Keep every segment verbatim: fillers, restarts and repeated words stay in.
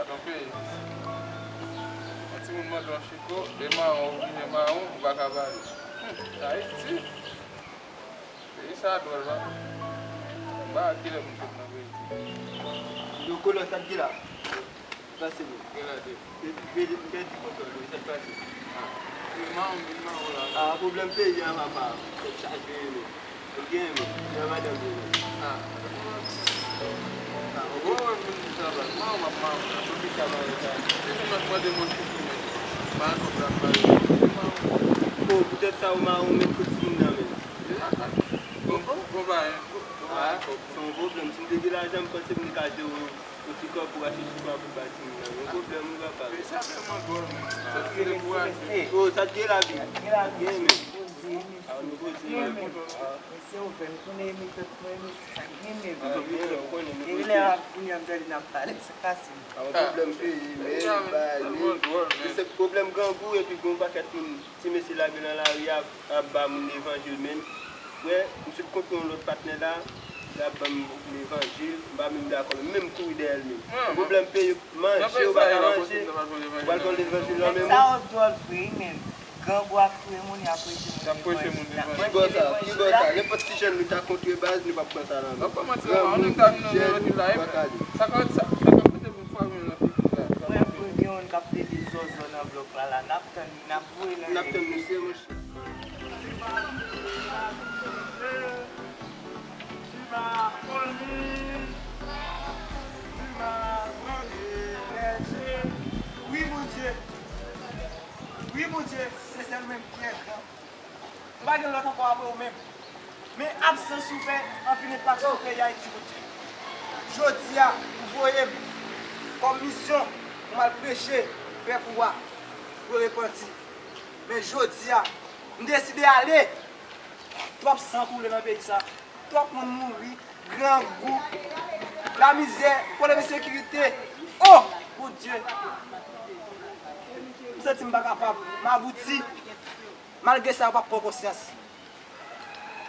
Nan peyi. Yon timoun mande yon chiko, e mawon, ou vin e mawon, ou pa ka pale. Hmm, Ayiti. Peyi sa dwòl, pa. M pa wè kilè moun sot nan peyi. Yo, Kolò, sa k gen la? Pase, bro. Gen la, de. Epi, veye, m pèdi kontwòl, bro. Sa k pase? Ah. Vin mawon, vin mawon la. Ah, pwoblèm peyi a, papa. Tèt chaje, men. Ou gen, men. Gen madanm, men. Ah. Ah, ou wè, vin travay. Mawon, m ap mawon la. Poukisa mawon sa? Se nou mèt mande mwen chiko, men. Mawon, m ap mawon. Oh, poutèt sa, ou mawon, men, pou timoun nan, men. Bon, bon, bon, bon, ah, se yon pwoblèm. Si m te gen lajan, m panse m te ka jere yon ti kòb pou achte chiko a pou bay timoun nan. Yon pwoblèm, wi, papa. Men sa vrèman dwòl, men. Sa se te pou achte. Oh, sa te gen lavi. Sa te gen lavi. Gen, men. Poze, men. Ah, nou poze, men. Men se ou fè m konnen, men, pèp mwen, men, sa gen, men. Ah, wi, ou konnen, nou poze. E lè ap vini, ap gade, n ap pale, sa pase. Ah, yon pwoblèm peyi, men, bay, men. Se pwoblèm grangou, epi gon pakèt moun. Ti mesye lage nan lari a, ap ba moun levanjil, men. Frè, m sot kontre yon lòt patnè la, l ap ban m levanjil, m pa menm dakò, men m kouri dèyè l, men. Pwoblèm peyi, manje, ou pa ka manje, ou pral pran levanjil la, men. Nèg sa yo dwòl vre, wi, men. Grangou ap touye moun, y ap preche moun levanjil. Ki bò sa? Ki bò sa? Nenpòt ti jèn nou ta kontre baz, nou p ap pran sa la, men. Grangou, ti jèn, nou pa ka ale. Sa ka, sa, sa ka mete moun fwa menm nan figi la. Mwen, mwen gen youn k ap pede zòzò nan blòk la, la. N ap tann li, n ap voye nan nèg. N ap tann misye, monchè. Wi, Bondye. Wi, Bondye, se sèl ou menm ki engra. Nou pa gen lòt ankò apre ou menm. Men absans ou fè anpil enpak sou peyi Ayiti, Bondye. Jodi a, ou voye m kòm misyon pou m al preche pèp ou a, pou yo repanti. Men jodi a, m deside ale. Twòp san koule nan peyi sa. Twòp moun mouri, grangou, lamizè, pwoblèm ensekirite. Oh, Bondye! M santi m pa kapab. M abouti. Malgre sa, yo p ap pran konsyans.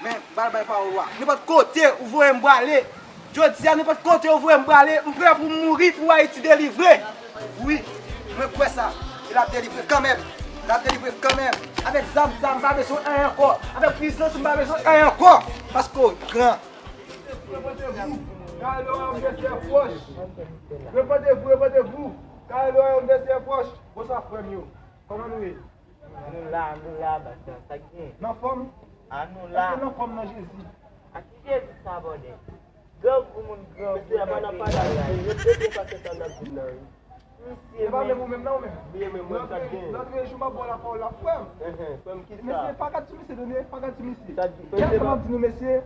Men, m pral bay pawòl ou a. Nenpòt kote ou voye m prale, jodi a, nenpòt kote ou voye m prale, m prè pou m mouri pou Ayiti delivre. Wi, mwen kwè sa. E l ap delivre kanmenm. L ap delivre kanmenm. Avèk zam sa, m pa bezwen anyen ankò. Avèk pwisans, m pa bezwen anyen ankò. Paske w gran. Repentez-vous, car le royaume des cieux est proche. Repentez-vous, repentez-vous, car le royaume des cieux est proche. Bonswa, frè m yo. Kòman nou ye? Nou la, nou la, baz, sa k gen? Nan fòm? A, nou la. Èske nan fòm nan Jezi? A ki Jezi sa, bòdè? Grangou moun, grangou. Mesye, avan n ap pale avè l, yo te gen pakèt tan n ap vin nan, wi. Mesye, se pa menm ou menm, non, ou menm. Lòt jou, m ap ba w lapawòl la, frè m. Frè m, ki sa? Mesye, pa gad sou misye, tande, pa gad sou misye. Sa di, mesye, m ap di nou, mesye,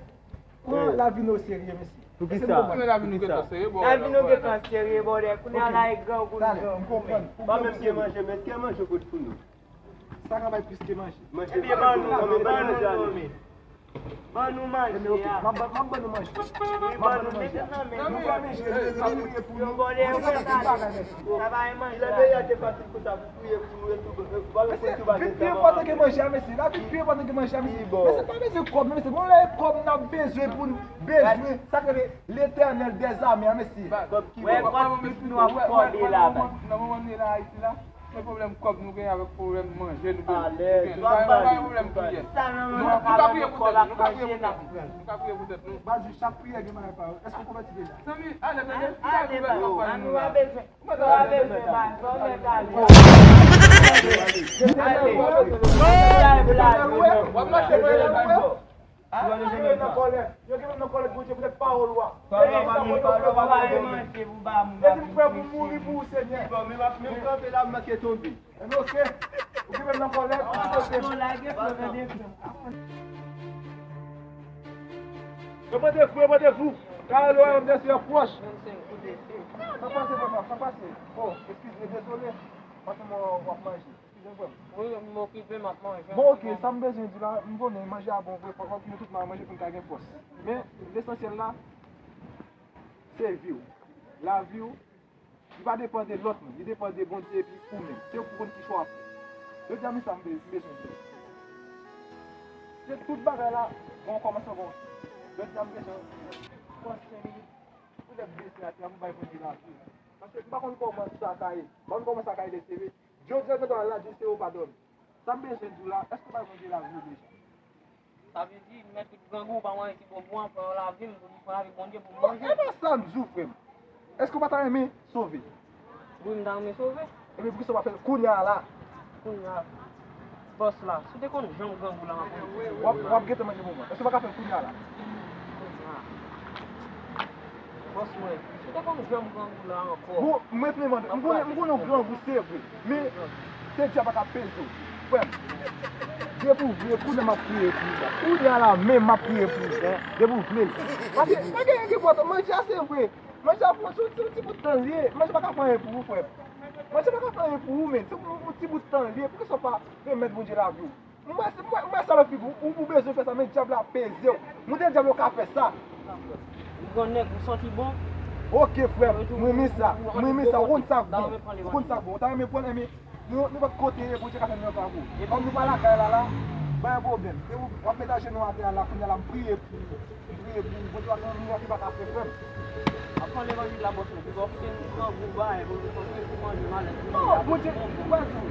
pran lavi nou oserye, mesye. Poukisa? Lavi nou gentan serye, bòdè. Lavi nou gentan serye, bòdè. Kounye a la, e grangou, grangou. Talè, m konprann. Pa menm gen manje, men gen manje kot pou nou. Sa ka bay plis ke manje. Manje. Ebyen, ban nou, ban nou, ban nou, men. Ban nou manje a. M ap ban, m ap ban nou manje. Wi, ban nou, mete nan men nou. Nou fè manje, nou priye pou nou. Bòdè, yo pa ka ale. Sa pa gen manje la. Lè peyi a te fasil konsa, pou priye pou nou, e tou, e, pa gen pou tou bagay. Mesye, vin pi enpòtan ke manje a, mesye. Lavi pi enpòtan ke manje a, mesye. Mesye, pa bezwen kòb, mesye. Gon lè e kòb n ap bezwen pou n bezwen. Sa k rele Letènèl dèzame a, mesye. Wè, kòb ki bon. Wè, wè, wè, nan moman nou ye la Ayiti la, se pwoblèm kòb nou genyen avèk pwoblèm manje nou genyen. Alèz, nou pa gen pwoblèm priyè. Nou, nou ka priye pou tèt nou, nou ka priye pou tèt nou. Nou ka priye pou tèt nou. Baz, chak priyè gen bagay pa yo. Èske w konvèti deja? Zanmi, ale, tande, nou ka priye pou tèt nou. Ann, nou pa bezwen. Nou pa bezwen, baz, ou mèt ale. Ale. Ou pa bezwen blaze. W ap mache priyè, baz. Ah, yo gen menm nan kòlèt. Yo gen menm nan kòlèt, Bondye, poutèt pawòl ou a. Pawòl ou a, pawòl ou a, pawòl ou a. Yo di m prè pou m mouri pou ou, Senyè. Bon, men m ap, men m kanpe la, m manke tonbe. Ebyen, oke. Ou gen menm nan kòlèt, ou kite m. Repentez-vous, repentez-vous, car le royaume des cieux est proche. Sa pase, papa, sa pase. Oh, eskize, dezole. Paske mwen w ap manje. Wi, m okipe, m ap manje. Bon, oke, sa m bezwen di la, m konnen manje a bon vre, fòk nou tout manje pou n ka gen fòs. Men, lesansyèl la, se vi w. Lavi w, li pa depann de lòt moun, li depann de Bondye epi ou menm. Se ou ki konn ki chwa w ap fè. Jodi a, men sa m be-, m bezwen di. Se tout bagay la, gen yon kòmansman, gen yon fin. Jodi a, m bezwen pran senk minit pou lè m bese atè a, m bay Bondye lavi. Paske m pa konn kòman sa ka ye. M pa konn kòman sa ka ye, mesye. Jodi a, mwen ta la, Dye se ou pa dòmi. Sa m bezwen di w la, èske w bay Bondye lavi w deja? Sa vle di, mèt tout grangou, pa mwen ki bon pou an, pran lavi m, pou m pran lavi Bondye, pou m manje. E pa sa m di w, frè m. Èske w pa ta renmen sove? Wi, m ta renmen sove. Ebyen, poukisa w pa fè l kounye a la? Kounye a. Bòs la, si w te konn jan m grangou la, m ap manje pou mwen. W ap, w ap gentan manje pou mwen. Èske w pa ka fè l kounye a la? Kounye a. Bòs mwen, si w te konn jan m grangou la ankò. Bon, mwen te mande, m konnen, m konnen w grangou, se vre. Men, se dyab la k ap peze w. Frè m, depi w vle, kounye a m ap priye pou ou. Kounye a la, menm m ap priye pou ou. Depi w vle l. Paske, pa gen anyen ki enpòtan, manje a se vre. Manje a pou, se yon ti bout tan l ye. Manje pa ka fè anyen pou ou, frè m. Manje pa ka fè anyen pou ou, men. Se yon ti bout tan l ye. Poukisa w pa remèt Bondye lavi w? Mwen, mwen, mwen sa nan figi w, ou, ou bezwen fè sa, men dyab la peze w. Mwen te dyab la ka fè sa. Ou gran nèg, ou santi bon. Ok, frè m, mwen renmen sa, mwen renmen sa, ou konn sa k bon, ou konn sa k bon. Ou ta renmen pran, renmen, nou, nou pa kote ye, Bondye ka fè miracle avè w. Kòm nou pa lakay la, la, pa gen pwoblèm. E ou, w ap met ajenou atè a la, kounye a la, m priye pou ou. Priye pou ou. Bondye pa gen miracle li pa ka fè, frè m. Ap pran levanjil la, bòs mwen. Piga w kite nou pran gwo bagay, pou nou kontinye pou manje, malèt pou manje. Non, Bondye, mwen di w, si w wè,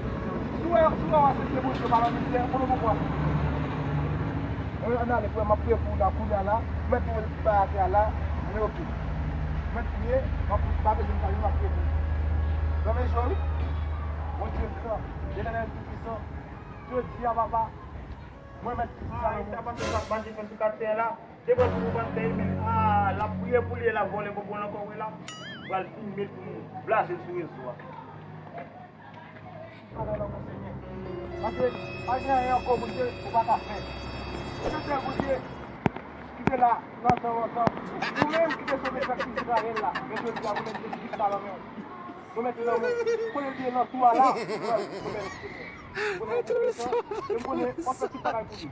si w wè w aksepte Bondye pa nan mizè, konnen w poko aksepte. Ann, ann ale, frè m, m ap priye pou ou la, kounye a la, mèt nou bay atè a la, men ok. Mèt priye, m ap, pa bezwen m salye, m ap priye pou ou. Nan men jwe, wi. Bondye gran, Letènèl Toupisan, jodi a, papa, mwen mèt pitit sa nan men w. Sa pase sa, bandi fè sou katye a la. Te pran pou pastè Emil. Ah, l ap priye pou li e l ap vòlè bonbon l ankò, wi la. Pral filme l pou nou blaze l sou rezo a. Chita nan lanmou, Senyè. Paske pa gen anyen ankò, Bondye, ou pa ka fè. Ou te fè, Bondye, ki te la, lontan, lontan. Ou menm ki te sove pèp Izrayèl la. Men jodi a, ou mete Jezi Kris la nan men w. Ou mete nan men w. Kote l te ye nan twou a la, ou mete. Ou konnen, ou konnen sa. E m konnen w ap fè tout bagay pou li.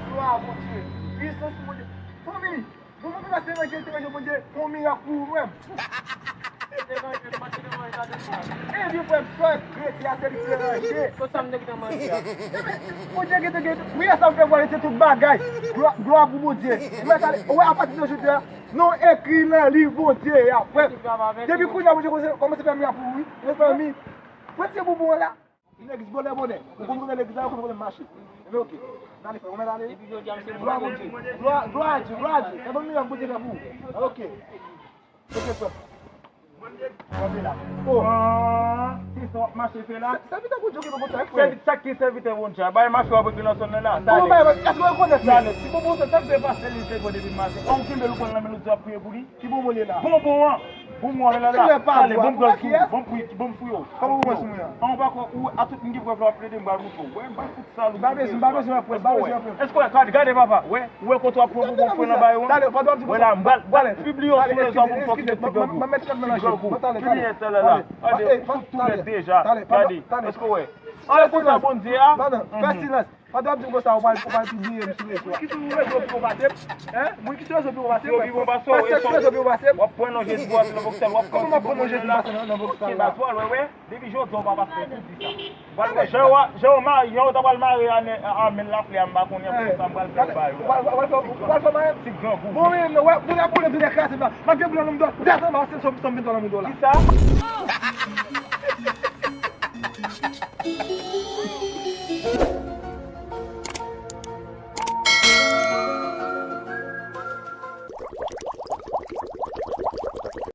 Glwa a Bondye. Pisans Bondye. Fanmi, Bon, mwen pa se ranje, te ranje Bondye fè yon mirak pou ou menm. Ebyen, frè m, sòs grete a, se li ki te ranje. Tout sa m te gentan manje a. Bondye gentan gen, priyè sa m fè pou ou, se tout bagay. Glwa, glwa pou Bondye. Ou wè, apati de jodi a, non ekri nan liv Bondye a, frè m. Depi kounye a, Bondye kòmanse, kòmanse fè mirak pou ou, wi. Mezanmi, pran ti bonbon an la. Legliz bonè bonè. Ou konn konnen legliz la, ou konn konnen mache. Ebyen, ok. N ale, frè, ou mèt ale. Glwa a Bondye. Glwa, glwa a Dye, glwa a Dye. E bon mirak Bondye fè pou ou. Ok. Ok, frè. Kanpe la. Oh. Ah, se sa w ap mache fè la? Sèvitè Bondye, ou gen pou sa, frè. Sèvitè, sa ki sèvitè Bondye a? Bay mache w ap regle nan sòn nan la. Bon, bay, èske w rekonèt li? Tande, ti bonbon sa, sa k fè pastè li te bon depi maten. An, ou kenbe l, ou pran l nan men l, ou di w ap priye pou li? Ki bonbon li la? Bonbon an. Bonbon an la la. Tande, bon m pral pou ou. Bon pri, bon m fouye w. Kòman ou pran sou mwen an? An, ou pa kwè, ou, a tout moun ki pran flè w ap plede, m pral moutre w. Wè, m pral fout sa, Louis. M pa bezwen, m pa bezwen wè prèv, m pa bezwen wè prèv. Èske w wè, gade, gade, papa, wè, ou wè kote w ap pran bonbon fouye nan bay ou an? Tande, pandan w ap di konsa. Wè la, m pral, m pral pibliye w sou rezo pou m fè w kite ti grangou. Ti grangou. Pibliye sa la la. Gade, ou fout tou lèd deja. Gade, èske w wè? An, se sa Bondye a? Non, non, fè silans. Pandan w ap di m konsa, ou pral, ou pral pibliye m sou rezo a. Ki sou rezo pi wo pase m? Hein? Moun ki sou rezo pi wo pase m? Yo pi bon pase w, e sòt. Rezo pi wo pase m? W ap pran non Jezi pou w ap nan boksèl, w ap pran ti bonbon la. Kòman m ap pran non Jezi pou w ap nan boksèl la? Wè, wè, depi jodi a w pa pase tout di sa. W pral wè, jan w, jan w mare, jan w ta pral mare a, a Amèl Laflè a, m pa konnen pou sa m pral fè w ba yo. W pral, w pral fè, w pral fè mare? Ti grangou. Bon, men, wè, pou lè, pou lè, pou lè kraze m la. M ap gen boulè nan mouda w. Dèyè sa, m ap se sòm, sòm venntrwa nan mouda w la. Kisa?